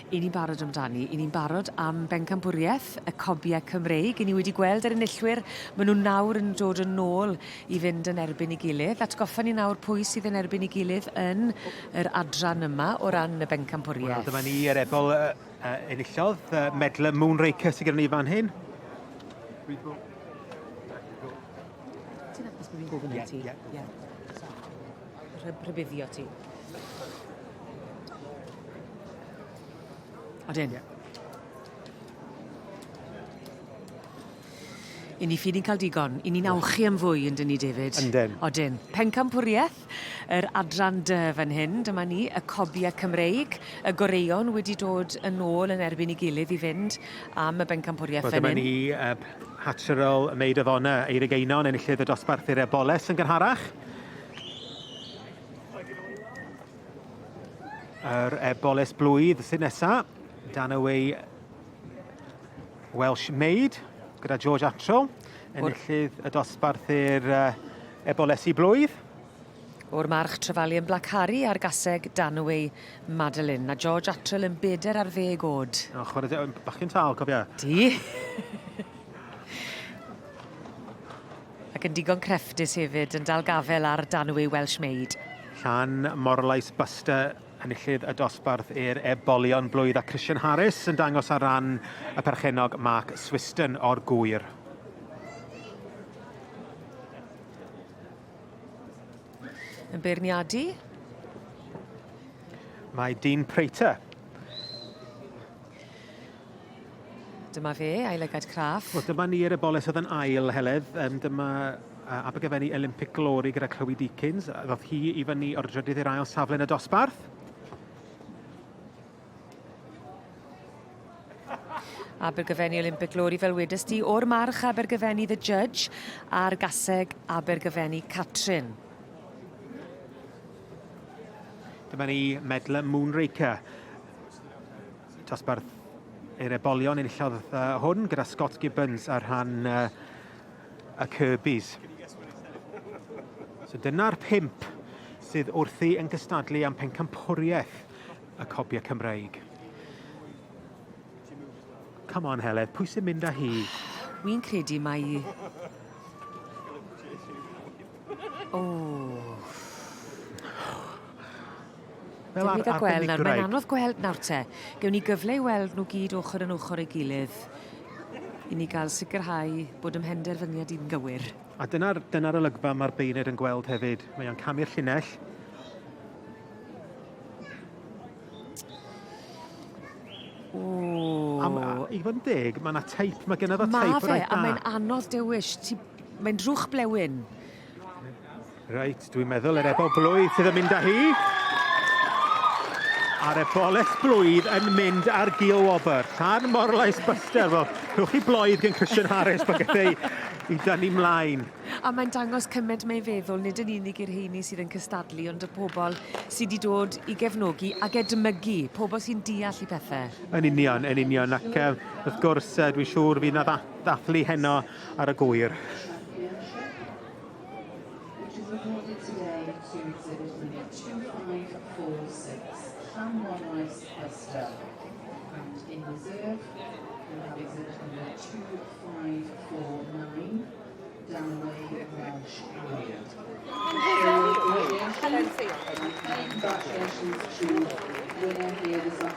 I ni'n barod amdani. I ni'n barod am bencampwriaeth y Cobiau Cymreig. I ni wedi gweld yr enillwyr. Maen nhw nawr yn dod yn ôl i fynd yn erbyn ei gilydd. Atgoffa ni nawr pwy sydd yn erbyn ei gilydd yn yr adran yma o ran y bencampwriaeth. Wel, dyma ni yr ebol uh, uh, enillodd, uh, Medler Moonraker sydd gyda ni fan hyn. Ti'n hapus bod fi'n gofyn i ti? Ie, ie. Rhybuddio ti. Odyn. Ie. I ni ffili cael digon. I ni'n awchu am fwy yndyn ni, David? Yndyn. Odyn. Pencampwriaeth yr adran dy fan hyn. Dyma ni, y Cobia Cymreig. Y goreuon wedi dod yn ôl yn erbyn 'i gilydd i fynd am y bencampwriaeth Wel fan dyma hyn. ni uh, Hatcherol Maid of Honour, Eirig Einon, enillydd y dosbarth i'r Eboles yn gynharach. Yr eboles blwydd sydd nesa, Danaway Welsh Maid, gyda George Attrell, enillydd y dosbarth i'r uh, ebolesi blwydd. O'r march Trefalian Black Harry a'r gaseg Danaway Madeline. A George Attrell yn beder ar ddeg oed. O, chwarae, bachgen tal, cofia. Di. Ac yn digon crefftus hefyd, yn dal gafel ar Danwy Welsh Maid. Llan Morlais Buster, enillydd y dosbarth i'r Ebolion Blwydd a Christian Harris yn dangos ar ran y perchennog Mark Swiston o'r Gŵyr. Yn beirniadu? Mae Dean Prater. Dyma fe, a'i lygad craff. Wel, dyma ni yr eboles oedd yn ail, Heledd. Um, dyma uh, Abergavenny Olympic Glory gyda Chloe Deakins. Ddoth hi i fyny o'r drydydd i'r ail safle yn y dosbarth. Abergavenny Olympic Glory fel wedes di, o'r march Abergavenny The Judge a'r gaseg Abergavenny Catrin. Dyma ni Medler Moonraker. Dosbarth i'r ebolion enillodd uh, hwn gyda Scott Gibbons ar rhan uh, y Kirby's. So dyna'r pump sydd wrthi yn cystadlu am pencampwriaeth y Cobiau Cymreig. Come on, Heledd, pwy sy'n mynd â hi? Wi'n credu mai... O. Fel ar, ar gweld nawr, mae'n anodd gweld nawr te. Gewn ni gyfle i weld nhw gyd ochr yn ochr ei gilydd i ni gael sicrhau bod ym mhenderfyniad i'n gywir. A dyna'r dyna olygfa mae'r beirniaid yn gweld hefyd. Mae o'n camu'r llinell. O. Am, a, i fod yn deg, mae yna teip, mae genna fo teip Ma fe, reit a mae'n anodd dewis. Ti, mae'n drwch blewyn. Reit, dwi'n meddwl yr ebol blwydd sydd yn mynd â hi. A'r eboles blwydd yn mynd ar Gil Wobr. Llan Morlais Buster. Wel, rhowch chi bloedd gen Christian Harris bod gyda i, i dynnu mlaen. A mae'n dangos cymaint mae'n feddwl, nid yn unig i'r rheini sydd yn cystadlu, ond y pobl sydd wedi dod i gefnogi ac edmygu, pobl sy'n deall i pethau. Yn union, yn union. Ac uh, wrth gwrs, uh, dwi'n siŵr fydd yna ddathlu heno ar y gwyr. which is awarded today to exhibit number 2546, Llanmorlais Buster. And in reserve, we have exhibit number 2549, Downway Welsh Warrior. Congratulations to winner here this afternoon.